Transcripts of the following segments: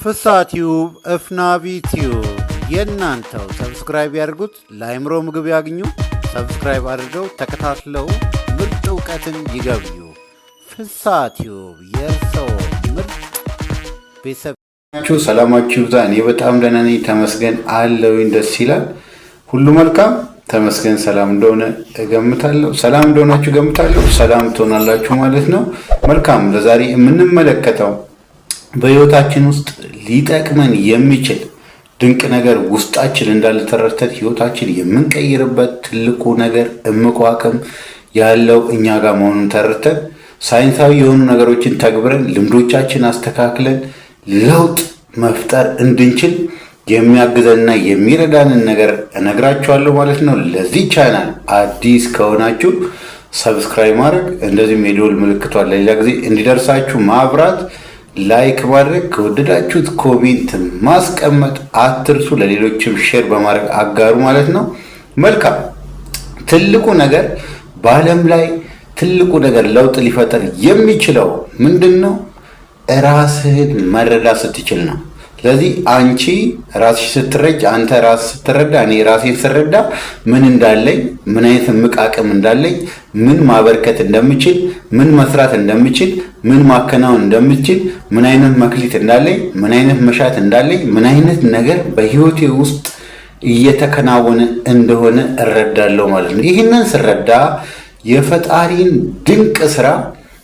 ፍስሃ ቲዩብ፣ እፍናቢ ቲዩብ የእናንተው። Subscribe ያድርጉት፣ ለአይምሮ ምግብ ያግኙ። Subscribe አድርገው ተከታትለው ምርጥ እውቀትን ይገብዩ። ፍስሃ ቲዩብ የእርስዎ ምርጥ ቤተሰብ። ሰላማችሁ ይብዛ። እኔ በጣም ደህና ነኝ፣ ተመስገን አለውኝ። ደስ ይላል። ሁሉ መልካም ተመስገን። ሰላም እንደሆነ እገምታለሁ። ሰላም እንደሆናችሁ እገምታለሁ። ሰላም ትሆናላችሁ ማለት ነው። መልካም። ለዛሬ የምንመለከተው በህይወታችን ውስጥ ሊጠቅመን የሚችል ድንቅ ነገር ውስጣችን እንዳለ ተረድተን ህይወታችን የምንቀይርበት ትልቁ ነገር እምቅ አቅም ያለው እኛ ጋር መሆኑን ተረድተን፣ ሳይንሳዊ የሆኑ ነገሮችን ተግብረን፣ ልምዶቻችን አስተካክለን ለውጥ መፍጠር እንድንችል የሚያግዘንና የሚረዳንን ነገር እነግራችኋለሁ ማለት ነው። ለዚህ ቻናል አዲስ ከሆናችሁ subscribe ማድረግ፣ እንደዚሁም የደወል ምልክቷን ለሌላ ጊዜ እንዲደርሳችሁ ማብራት፣ like ማድረግ፣ ከወደዳችሁት comment ማስቀመጥ አትርሱ። ለሌሎችም share በማድረግ አጋሩ ማለት ነው። መልካም። ትልቁ ነገር፣ በዓለም ላይ ትልቁ ነገር ለውጥ ሊፈጠር የሚችለው ምንድን ነው? ራስህን መረዳት ስትችል ነው። ስለዚህ አንቺ ራስሽ ስትረጅ፣ አንተ ራስህ ስትረዳ፣ እኔ ራሴን ስረዳ፣ ምን እንዳለኝ፣ ምን አይነት እምቅ አቅም እንዳለኝ፣ ምን ማበርከት እንደምችል፣ ምን መስራት እንደምችል፣ ምን ማከናወን እንደምችል፣ ምን አይነት መክሊት እንዳለኝ፣ ምን አይነት መሻት እንዳለኝ፣ ምን አይነት ነገር በህይወቴ ውስጥ እየተከናወነ እንደሆነ እረዳለሁ ማለት ነው። ይህንን ስረዳ የፈጣሪን ድንቅ ስራ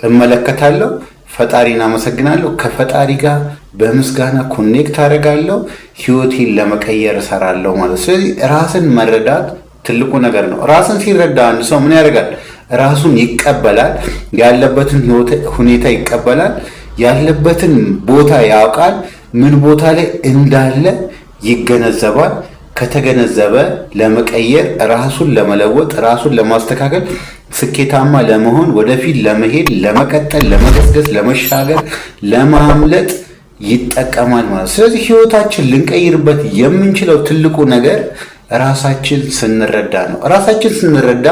እመለከታለሁ። ፈጣሪን አመሰግናለሁ። ከፈጣሪ ጋር በምስጋና connect አደርጋለሁ። ህይወቴን ለመቀየር እሰራለሁ ማለት። ስለዚህ ራስን መረዳት ትልቁ ነገር ነው። ራስን ሲረዳ አንድ ሰው ምን ያደርጋል? ራሱን ይቀበላል። ያለበትን ሁኔታ ይቀበላል። ያለበትን ቦታ ያውቃል። ምን ቦታ ላይ እንዳለ ይገነዘባል። ከተገነዘበ ለመቀየር፣ ራሱን ለመለወጥ፣ ራሱን ለማስተካከል፣ ስኬታማ ለመሆን፣ ወደፊት ለመሄድ፣ ለመቀጠል፣ ለመገስገስ፣ ለመሻገር፣ ለማምለጥ ይጠቀማል ማለት። ስለዚህ ህይወታችን ልንቀይርበት የምንችለው ትልቁ ነገር ራሳችን ስንረዳ ነው። ራሳችን ስንረዳ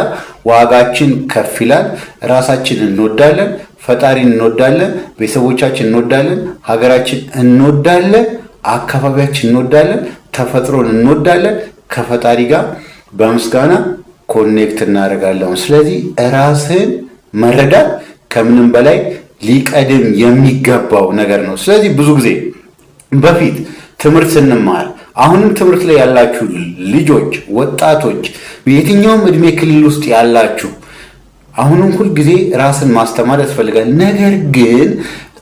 ዋጋችን ከፍ ይላል። ራሳችን እንወዳለን፣ ፈጣሪን እንወዳለን፣ ቤተሰቦቻችን እንወዳለን፣ ሀገራችን እንወዳለን፣ አካባቢያችን እንወዳለን፣ ተፈጥሮን እንወዳለን። ከፈጣሪ ጋር በምስጋና connect እናደርጋለን። ስለዚህ ራስህን መረዳት ከምንም በላይ ሊቀድም የሚገባው ነገር ነው። ስለዚህ ብዙ ጊዜ በፊት ትምህርት ስንማር፣ አሁንም ትምህርት ላይ ያላችሁ ልጆች፣ ወጣቶች፣ በየትኛውም እድሜ ክልል ውስጥ ያላችሁ፣ አሁንም ሁልጊዜ ራስን ማስተማር ያስፈልጋል። ነገር ግን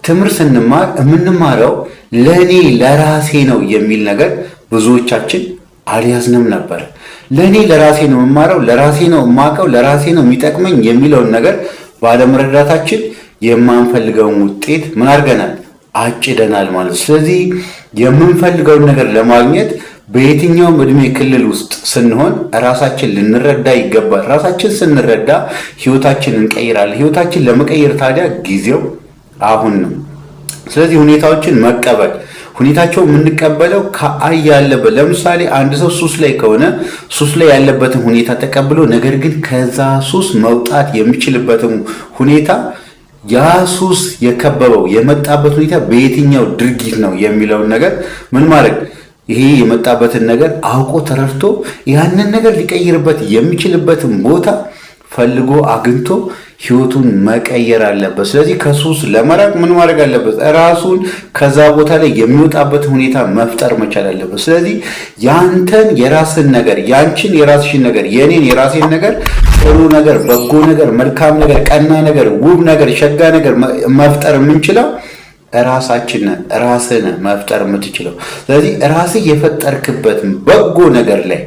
ትምህርት ስንማር የምንማረው ለእኔ ለራሴ ነው የሚል ነገር ብዙዎቻችን አልያዝንም ነበር። ለእኔ ለራሴ ነው የምማረው፣ ለራሴ ነው የማውቀው፣ ለራሴ ነው የሚጠቅመኝ የሚለውን ነገር ባለመረዳታችን የማንፈልገውን ውጤት ምን አድርገናል? አጭደናል ማለት ነው። ስለዚህ የምንፈልገውን ነገር ለማግኘት በየትኛውም እድሜ ክልል ውስጥ ስንሆን ራሳችን ልንረዳ ይገባል። ራሳችን ስንረዳ ህይወታችን እንቀይራለን። ህይወታችን ለመቀየር ታዲያ ጊዜው አሁን ነው። ስለዚህ ሁኔታዎችን መቀበል፣ ሁኔታቸው የምንቀበለው ከአይ ያለበት፣ ለምሳሌ አንድ ሰው ሱስ ላይ ከሆነ ሱስ ላይ ያለበትን ሁኔታ ተቀብሎ፣ ነገር ግን ከዛ ሱስ መውጣት የሚችልበትን ሁኔታ፣ ያ ሱስ የከበበው የመጣበት ሁኔታ በየትኛው ድርጊት ነው የሚለውን ነገር ምን ማድረግ፣ ይሄ የመጣበትን ነገር አውቆ ተረድቶ ያንን ነገር ሊቀይርበት የሚችልበትን ቦታ ፈልጎ አግኝቶ ህይወቱን መቀየር አለበት። ስለዚህ ከሱስ ለመራቅ ምን ማድረግ አለበት? ራሱን ከዛ ቦታ ላይ የሚወጣበት ሁኔታ መፍጠር መቻል አለበት። ስለዚህ ያንተን የራስን ነገር፣ ያንቺን የራስሽን ነገር፣ የኔን የራሴን ነገር፣ ጥሩ ነገር፣ በጎ ነገር፣ መልካም ነገር፣ ቀና ነገር፣ ውብ ነገር፣ ሸጋ ነገር መፍጠር የምንችለው ራሳችን ነን። ራስን መፍጠር የምትችለው፣ ስለዚህ ራስህ የፈጠርክበት በጎ ነገር ላይ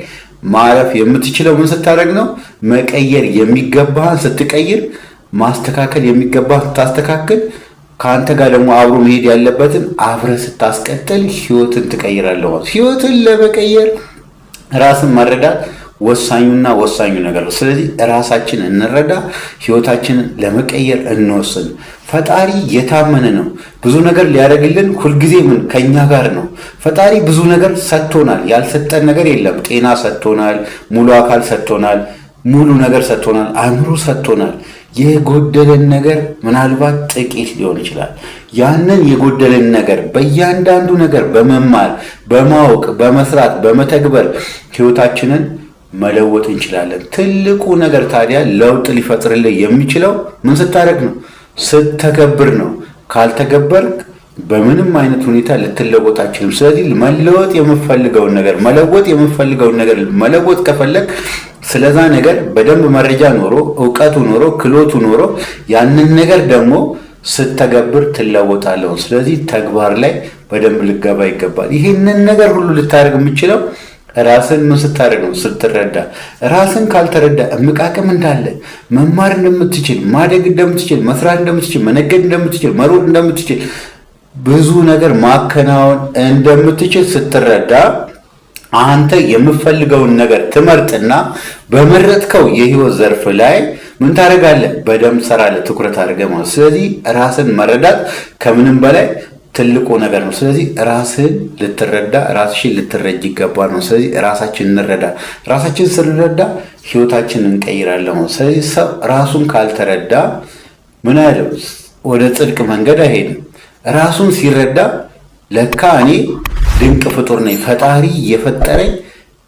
ማረፍ የምትችለው ምን ስታደርግ ነው? መቀየር የሚገባህን ስትቀይር፣ ማስተካከል የሚገባህን ስታስተካክል፣ ከአንተ ጋር ደግሞ አብሮ መሄድ ያለበትን አብረህ ስታስቀጥል ህይወትን ትቀይራለህ። ህይወትን ለመቀየር ራስን መረዳት ወሳኙና ወሳኙ ነገር ነው። ስለዚህ ራሳችን እንረዳ፣ ህይወታችንን ለመቀየር እንወስን። ፈጣሪ የታመነ ነው። ብዙ ነገር ሊያደርግልን ሁልጊዜ ምን ከኛ ጋር ነው። ፈጣሪ ብዙ ነገር ሰጥቶናል። ያልሰጠን ነገር የለም። ጤና ሰጥቶናል፣ ሙሉ አካል ሰጥቶናል፣ ሙሉ ነገር ሰጥቶናል፣ አእምሮ ሰጥቶናል። የጎደለን ነገር ምናልባት ጥቂት ሊሆን ይችላል። ያንን የጎደለን ነገር በእያንዳንዱ ነገር በመማር፣ በማወቅ፣ በመስራት፣ በመተግበር ህይወታችንን መለወጥ እንችላለን። ትልቁ ነገር ታዲያ ለውጥ ሊፈጥርልህ የሚችለው ምን ስታደርግ ነው? ስትተገብር ነው። ካልተገበርክ በምንም አይነት ሁኔታ ልትለወጥ አትችልም። ስለዚህ መለወጥ የምፈልገውን ነገር መለወጥ የምፈልገውን ነገር መለወጥ ከፈለግ ስለዛ ነገር በደንብ መረጃ ኖሮ፣ እውቀቱ ኖሮ፣ ክህሎቱ ኖሮ ያንን ነገር ደግሞ ስተገብር ትለወጣለህ። ስለዚህ ተግባር ላይ በደንብ ልገባ ይገባል። ይህንን ነገር ሁሉ ልታደርግ የምችለው ራስን ምን ስታደርግ ነው? ስትረዳ። ራስን ካልተረዳ እምቅ አቅም እንዳለ፣ መማር እንደምትችል፣ ማደግ እንደምትችል፣ መስራት እንደምትችል፣ መነገድ እንደምትችል፣ መሮጥ እንደምትችል፣ ብዙ ነገር ማከናወን እንደምትችል ስትረዳ አንተ የምፈልገውን ነገር ትመርጥና በመረጥከው የህይወት ዘርፍ ላይ ምን ታደርጋለህ? በደንብ ትሰራለህ፣ ትኩረት አድርገህ ማለት። ስለዚህ ራስን መረዳት ከምንም በላይ ትልቁ ነገር ነው። ስለዚህ ራስህን ልትረዳ፣ ራስሽን ልትረጅ ይገባል ነው። ስለዚህ ራሳችን እንረዳ። ራሳችን ስንረዳ ህይወታችንን እንቀይራለን ነው። ስለዚህ ሰው ራሱን ካልተረዳ ምን አይለው፣ ወደ ጽድቅ መንገድ አይሄድም። ራሱን ሲረዳ ለካ እኔ ድንቅ ፍጡር ነኝ፣ ፈጣሪ የፈጠረኝ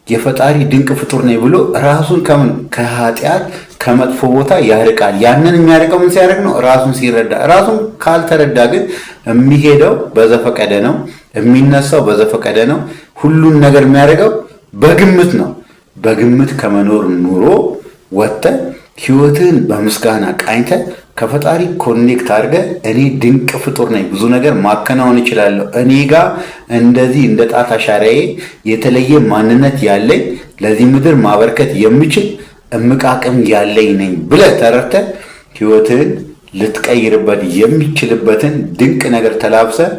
የፈጣሪ ድንቅ ፍጡር ነኝ ብሎ ራሱን ከምን ከኃጢአት ከመጥፎ ቦታ ያርቃል። ያንን የሚያርቀው ምን ሲያደርግ ነው? ራሱን ሲረዳ። ራሱን ካልተረዳ ግን የሚሄደው በዘፈቀደ ነው፣ የሚነሳው በዘፈቀደ ነው። ሁሉን ነገር የሚያደርገው በግምት ነው። በግምት ከመኖር ኑሮ ወጥተህ ህይወትህን በምስጋና ቃኝተህ ከፈጣሪ connect አድርገህ እኔ ድንቅ ፍጡር ነኝ፣ ብዙ ነገር ማከናወን እችላለሁ፣ እኔ ጋር እንደዚህ እንደ ጣት አሻራዬ የተለየ ማንነት ያለኝ፣ ለዚህ ምድር ማበርከት የምችል እምቅ አቅም ያለኝ ነኝ ብለህ ተረድተህ ህይወትህን ልትቀይርበት የሚችልበትን ድንቅ ነገር ተላብሰህ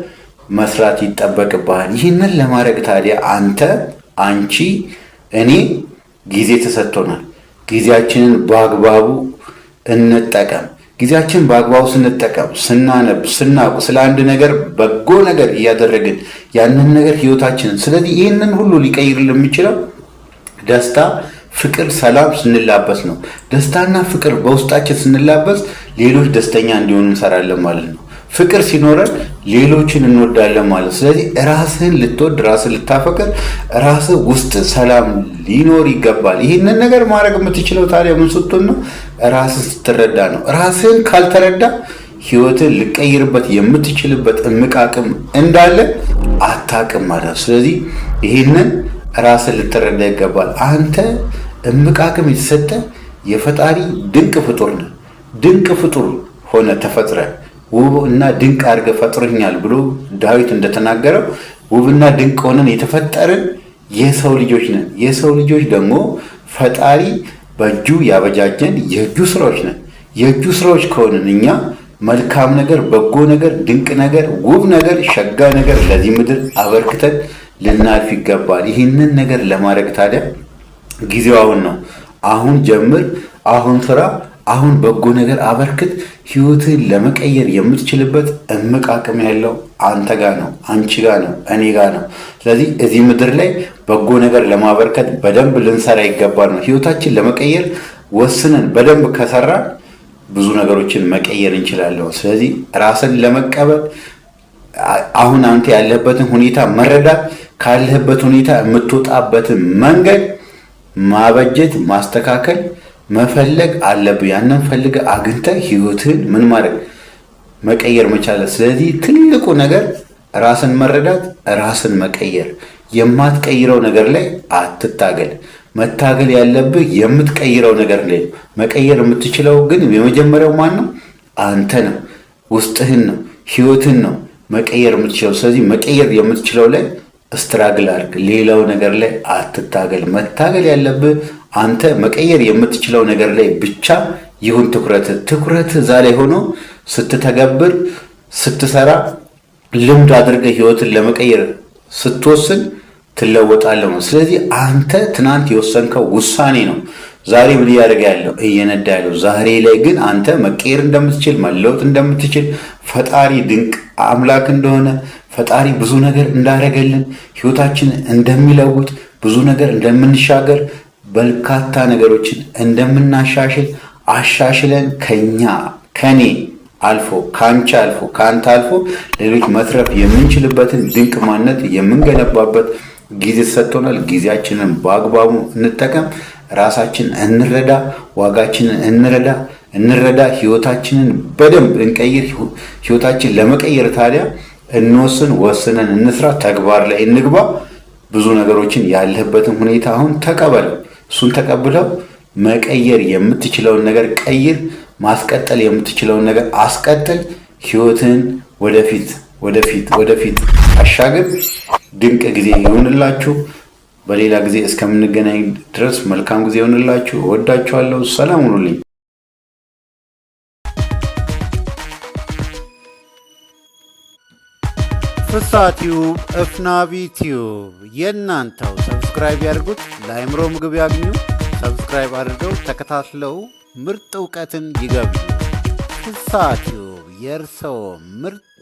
መስራት ይጠበቅብሃል። ይህንን ለማድረግ ታዲያ አንተ፣ አንቺ፣ እኔ ጊዜ ተሰጥቶናል። ጊዜያችንን በአግባቡ እንጠቀም። ጊዜያችን በአግባቡ ስንጠቀም፣ ስናነብ፣ ስናውቅ፣ ስለ አንድ ነገር በጎ ነገር እያደረግን ያንን ነገር ህይወታችንን፣ ስለዚህ ይህንን ሁሉ ሊቀይርልን የሚችለው ደስታ፣ ፍቅር፣ ሰላም ስንላበስ ነው። ደስታና ፍቅር በውስጣችን ስንላበስ ሌሎች ደስተኛ እንዲሆኑ እንሰራለን ማለት ነው። ፍቅር ሲኖረን ሌሎችን እንወዳለን ማለት ነው። ስለዚህ ራስህን ልትወድ፣ ራስህን ልታፈቅር፣ ራስህ ውስጥ ሰላም ሊኖር ይገባል። ይህንን ነገር ማድረግ የምትችለው ታዲያ ምን ስትሆን ነው? ራስህን ስትረዳ ነው። ራስህን ካልተረዳ ህይወትን ልቀይርበት የምትችልበት እምቅ አቅም እንዳለ አታውቅም ማለት ነው። ስለዚህ ይህንን ራስህን ልትረዳ ይገባል። አንተ እምቅ አቅም የተሰጠ የፈጣሪ ድንቅ ፍጡር ነህ። ድንቅ ፍጡር ሆነ ተፈጥረ ውብ እና ድንቅ አድርገህ ፈጥሮኛል ብሎ ዳዊት እንደተናገረው ውብና ድንቅ ሆነን የተፈጠርን የሰው ልጆች ነን። የሰው ልጆች ደግሞ ፈጣሪ በእጁ ያበጃጀን የእጁ ስራዎች ነን። የእጁ ስራዎች ከሆንን እኛ መልካም ነገር፣ በጎ ነገር፣ ድንቅ ነገር፣ ውብ ነገር፣ ሸጋ ነገር ለዚህ ምድር አበርክተን ልናልፍ ይገባል። ይህንን ነገር ለማድረግ ታዲያ ጊዜው አሁን ነው። አሁን ጀምር፣ አሁን ስራ፣ አሁን በጎ ነገር አበርክት። ህይወትህን ለመቀየር የምትችልበት እምቅ አቅም ያለው አንተ ጋ ነው፣ አንቺ ጋ ነው፣ እኔ ጋ ነው። ስለዚህ እዚህ ምድር ላይ በጎ ነገር ለማበርከት በደንብ ልንሰራ ይገባል ነው። ህይወታችን ለመቀየር ወስነን በደንብ ከሰራ ብዙ ነገሮችን መቀየር እንችላለን። ስለዚህ ራስን ለመቀበል አሁን አንተ ያለህበትን ሁኔታ መረዳት፣ ካለህበት ሁኔታ የምትወጣበትን መንገድ ማበጀት፣ ማስተካከል፣ መፈለግ አለብህ። ያንን ፈልገህ አግኝተህ ህይወትህን ምን ማድረግ መቀየር መቻል። ስለዚህ ትልቁ ነገር ራስን መረዳት፣ ራስን መቀየር። የማትቀይረው ነገር ላይ አትታገል። መታገል ያለብህ የምትቀይረው ነገር ላይ ነው። መቀየር የምትችለው ግን የመጀመሪያው ማን ነው? አንተ ነው። ውስጥህን ነው፣ ህይወትህን ነው መቀየር የምትችለው። ስለዚህ መቀየር የምትችለው ላይ struggle አድርግ። ሌላው ነገር ላይ አትታገል። መታገል ያለብህ አንተ መቀየር የምትችለው ነገር ላይ ብቻ ይሁን ትኩረት። ትኩረት እዛ ላይ ሆኖ ስትተገብር፣ ስትሰራ፣ ልምድ አድርገህ ህይወትን ለመቀየር ስትወስን ትለወጣለህ ነው። ስለዚህ አንተ ትናንት የወሰንከው ውሳኔ ነው ዛሬ ምን እያደረገ ያለው፣ እየነዳ ያለው። ዛሬ ላይ ግን አንተ መቀየር እንደምትችል፣ መለወጥ እንደምትችል፣ ፈጣሪ ድንቅ አምላክ እንደሆነ፣ ፈጣሪ ብዙ ነገር እንዳደረገልን፣ ህይወታችን እንደሚለውጥ፣ ብዙ ነገር እንደምንሻገር፣ በርካታ ነገሮችን እንደምናሻሽል አሻሽለን ከኛ ከኔ አልፎ፣ ከአንቺ አልፎ፣ ከአንተ አልፎ ሌሎች መትረፍ የምንችልበትን ድንቅ ማንነት የምንገነባበት ጊዜ ተሰጥቶናል። ጊዜያችንን በአግባቡ እንጠቀም። ራሳችንን እንረዳ፣ ዋጋችንን እንረዳ፣ ህይወታችንን በደንብ እንቀይር። ህይወታችን ለመቀየር ታዲያ እንወስን፣ ወስነን እንስራ፣ ተግባር ላይ እንግባ። ብዙ ነገሮችን ያለህበትን ሁኔታ አሁን ተቀበለው። እሱን ተቀብለው መቀየር የምትችለውን ነገር ቀይር። ማስቀጠል የምትችለውን ነገር አስቀጥል። ህይወትን ወደፊት ወደፊት ወደፊት አሻግር። ድንቅ ጊዜ ይሁንላችሁ። በሌላ ጊዜ እስከምንገናኝ ድረስ መልካም ጊዜ ይሁንላችሁ። እወዳችኋለሁ። ሰላም ሁኑልኝ። ፍስሐ ቲዩብ፣ እፍናቢ ቲዩብ የእናንተው። Subscribe ያድርጉት፣ ለአእምሮ ምግብ ያግኙ። Subscribe አድርገው ተከታትለው ምርጥ እውቀትን ይገብዩ። ፍስሐ ቲዩብ የእርስዎ ምርጥ